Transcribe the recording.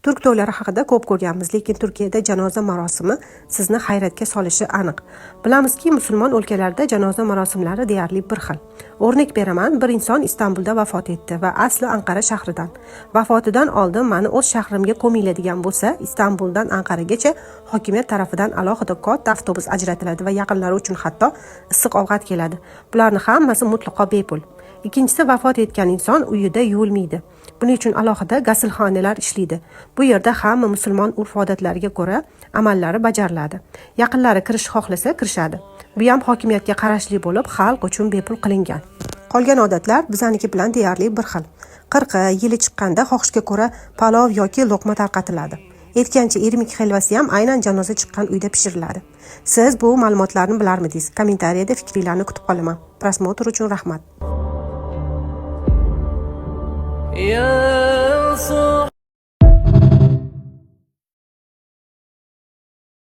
Turk to'ylari haqida ko'p ko'rganmiz, lekin Turkiyada janoza marosimi sizni hayratga solishi aniq. Bilamizki, musulmon o'lkalarida janoza marosimlari deyarli bir xil. O'rnak beraman, bir inson Istanbulda vafot etdi va asli Anqara shahridan. Vafotidan oldin mani o'z shahrimga ko'minglar degan bo'lsa, Istanbuldan Anqaragacha hokimiyat tarafidan alohida katta avtobus ajratiladi va yaqinlari uchun hatto issiq ovqat keladi. Bularni hammasi mutlaqo bepul. Ikkinchisi, vafot etgan inson uyida yuvilmaydi. Buning uchun alohida g'asilxonalar ishlaydi. Bu yerda hamma musulmon urf-odatlariga ko'ra amallari bajariladi. Yaqinlari kirish xohlasa kirishadi. Bu ham hokimiyatga qarashli bo'lib, xalq uchun bepul qilingan. Qolgan odatlar bizaniki bilan deyarli bir xil. Qirqi, yili chiqqanda xohishga ko'ra palov yoki luqma tarqatiladi. Aytgancha, irmik helvasi ham aynan janoza chiqqan uyda pishiriladi. Siz bu ma'lumotlarni bilarmidingiz? Kommentariyada fikringlarni kutib qolaman. Просмотр uchun rahmat. يا صاحبي.